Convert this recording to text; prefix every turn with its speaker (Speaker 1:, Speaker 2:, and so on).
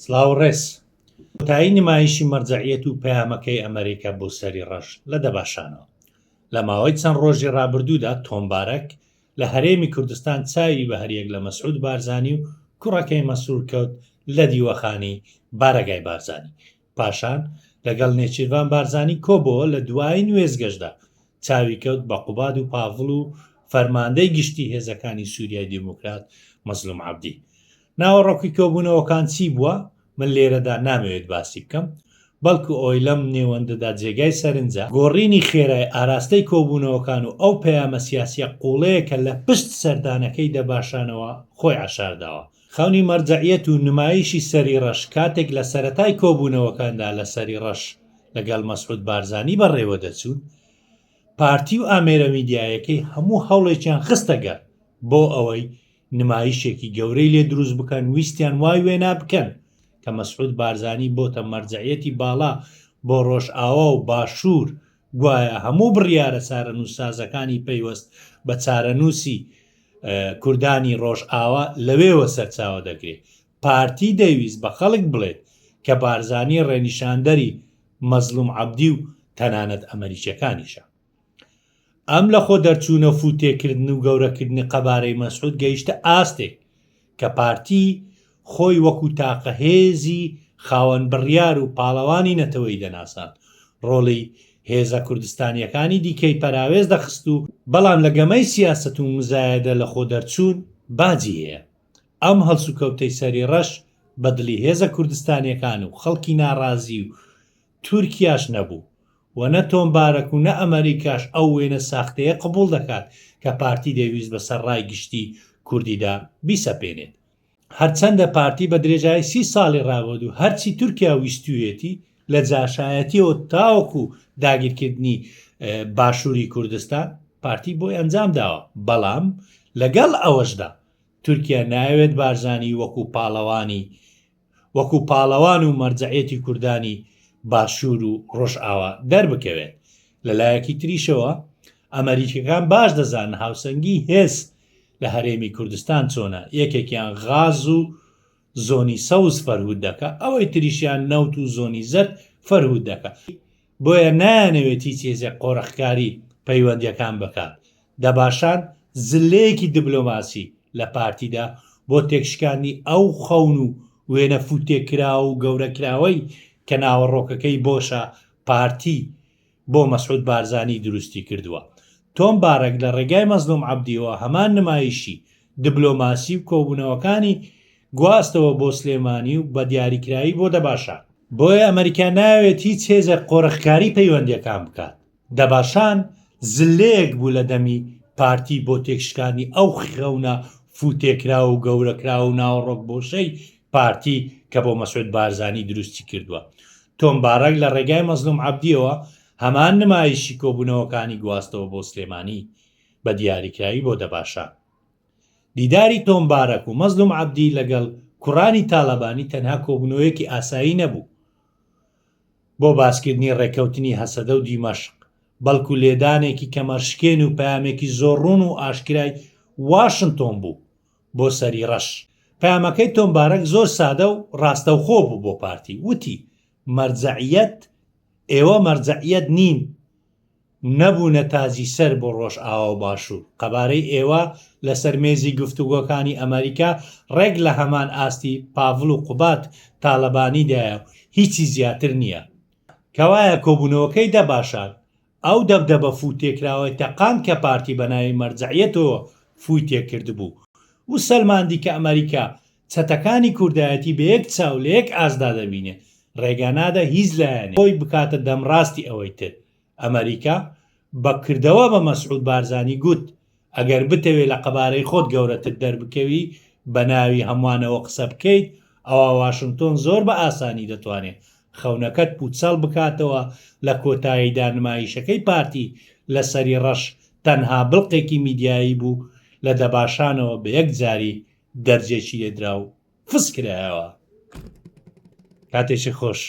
Speaker 1: سڵاو و ڕێز. کۆتایی نمایشی مەرجەعیەت و پەیامەکەی ئەمەریکا بۆ سەری ڕەش لە دەباشانەوە. لە ماوەی چەند ڕۆژی ڕابردوودا تۆم بارەک لە هەرێمی کوردستان چاوی بە هەریەک لە مەسعود بارزانی و کوڕەکەی مەسرور کەوت لە دیوەخانی بارەگای بارزانی. پاشان لەگەڵ نێچیرڤان بارزانی کۆبۆوە لە دوایین وێستگەشدا چاوی کەوت بە قوباد و پاڤڵ و فەرماندەی گشتی هێزەکانی سوریای دیموکرات مەزلوم عەبدی. ناوەڕۆکی کۆبوونەوەکان چی بووە من لێرەدا نامەوێت باسی بکەم، بەڵکو ئەوەی لەم نێوەندەدا جێگای سەرنجە، گۆڕینی خێرای ئاراستەی کۆبوونەوەکان و ئەو پەیامە سیاسیە قووڵەیە کە لە پشت سەردانەکەی دەباشانەوە خۆی عەشارداوە. خەونی مەرجەعیەت و نمایشی سەری ڕەش کاتێک لە سەرەتای کۆبوونەوەکاندا لە سەری ڕەش لەگەڵ مەسعود بارزانی بەڕێوە دەچوون، پارتی و ئامێرە میدیایەکەی هەموو هەوڵێکیان خستە گەڕ بۆ ئەوەی نمایشێکی گەورەی لێ دروست بکەن، ویستیان وای وێنا بکەن کە مەسعود بارزانی بۆتە مەرجەعیەتی باڵا بۆ ڕۆژئاوا و باشوور، گوایە هەموو بڕیارە چارەنووسسازەکانی پەیوەست بە چارەنووسی کوردانی ڕۆژئاوا لەوێوە سەرچاوە دەگرێ. پارتی دەیویست بە خەڵک بڵێت کە بارزانی ڕێنیشاندەری مەزڵوم عەبدی و تەنانەت ئەمەریکیەکانیشە. ئەم لەخۆ دەرچوونە فووتێکردن و گەورەکردنی قەبارەی مەسعود گەیشتە ئاستێک کە پارتی خۆی وەکو تاقە هێزی خاوەن بڕیار و پاڵەوانی نەتەوەیی دەناساند، ڕۆڵی هێزە کوردستانییەکانی دیکەی پەراوێز دەخست و بەڵام لە گەمەی سیاسەت و مزایەدە لەخۆ دەرچوون باجی هەیە. ئەم هەڵسوکەوتەی سەری ڕەش بە دڵی هێزە کوردستانییەکان و خەڵکی ناڕازی و تورکیاش نەبوو و نە تۆم بارەک و نە ئەمەریکاش ئەو وێنە ساختەیە قبوڵ دەکات کە پارتی دەیویست بەسەر ڕای گشتی کوردیدا بیسەپێنێت. هەرچەندە پارتی بە درێژایی سی ساڵی ڕابردوو هەرچی تورکیا ویستوویەتی لە جاشایەتیەوە تاوەکو داگیرکردنی باشووری کوردستان پارتی بۆی ئەنجام داوە، بەڵام لەگەڵ ئەوەشدا تورکیا نایەوێت بارزانی وەکو پاڵەوانی وەکو پاڵەوان و مەرجەعیەتی کوردانی باشوور و ڕۆژئاوا دەربکەوێت. لە لایەکی تریشەوە ئەمەریکیەکان باش دەزانن هاوسەنگی هێز لە هەرێمی کوردستان چۆنە، یەکێکیان غاز و زۆنی سەوز فەرهود دەکا، ئەوەی تریشیان نەوت و زۆنی زەرد فەرهود دەکا. بۆیە نایانەوێت هیچ هێزێک قۆرخکاری پەیوەندیەکان بکات. دەباشان زللەیەکی دبلۆماسی لە پارتیدا بۆ تێکشکاندنی ئەو خەون و وێنە فوتێکراو و گەورەکراوەی کە ناوەڕۆکەکەی بۆشە پارتی بۆ مەسعود بارزانی دروستی کردووە. تۆم بارەک لە ڕێگای مەزلوم عەبدیەوە هەمان نمایشی دبلۆماسی و کۆبوونەوەکانی گواستەوە بۆ سلێمانی و بە دیاریکراوی بۆ دەباشان. بۆیە ئەمەریکا نایەوێت هیچ هێزێک قۆرخکاری پەیوەندیەکان بکات. دەباشان زللەیەک بوو لە دەمی پارتی بۆ تێکشکاندنی ئەو خەونە فوتێکراو و گەورەکراو و ناوەڕۆکبۆشەی پارتی کە بۆ مەسعود بارزانی دروستی کردووە. تۆم باراک لە ڕێگای مەزلوم عەبدیەوە هەمان نمایشی کۆبوونەوەکانی گواستەوە بۆ سلێمانی بە دیاریکراوی بۆ دەباشان. دیداری تۆم باراک و مەزلوم عەبدی لەگەڵ کوڕانی تالەبانی تەنها کۆبوونەوەیەکی ئاسایی نەبوو بۆ باسکردنی ڕێککەوتنی هەسەدە و دیمەشق، بەڵکو لێدانێکی کەمەرشکێن و پەیامێکی زۆر ڕوون و ئاشکرای واشنتۆن بوو بۆ سەری ڕەش. پەیامەکەی تۆم بارەک زۆر سادە و ڕاستەوخۆ بوو بۆ پارتی، وتی، مەرجەعیەت، ئێوە مەرجەعیەت نین و نەبوونە تاجی سەر بۆ ڕۆژئاوا و باشوور، قەبارەی ئێوە لەسەر مێزی گفتوگۆکانی ئەمەریکا ڕێک لە هەمان ئاستی پاڤڵ و قوباد تاڵەبانیدایە و هیچی زیاتر نییە. کەوایە کۆبوونەوەکەی دەباشان ئەو دەبدەبە فوو تێکراوەی تەقاند کە پارتی بە ناوی مەرجەعیەتەوە فووی تێکردبوو و سەلماندی کە ئەمەریکا چەتەکانی کوردایەتی بە یەک چاو لە یەک ئاستدا دەبینێ ڕێگا نادا هیچ لایەنێک خۆی بکاتە دەمڕاستی ئەوەی تر. ئەمەریکا بە کردەوە بە مەسعود بارزانی گوت ئەگەر بتەوێ لە قەبارەی خۆت گەورەتر دەربکەوی بە ناوی هەموانەوە قسە بکەیت ئەوا واشنتۆن زۆر بە ئاسانی دەتوانێ خەونەکەت پوچەڵ بکاتەوە لە کۆتاییدا نمایشەکەی پارتی لە سەری ڕەش تەنها بڵقێکی میدیایی بوو لە دەباشانەوە بە یەکجاری دەرجێکی لێدرا و فس کرایەوە. کاتێکی خۆش.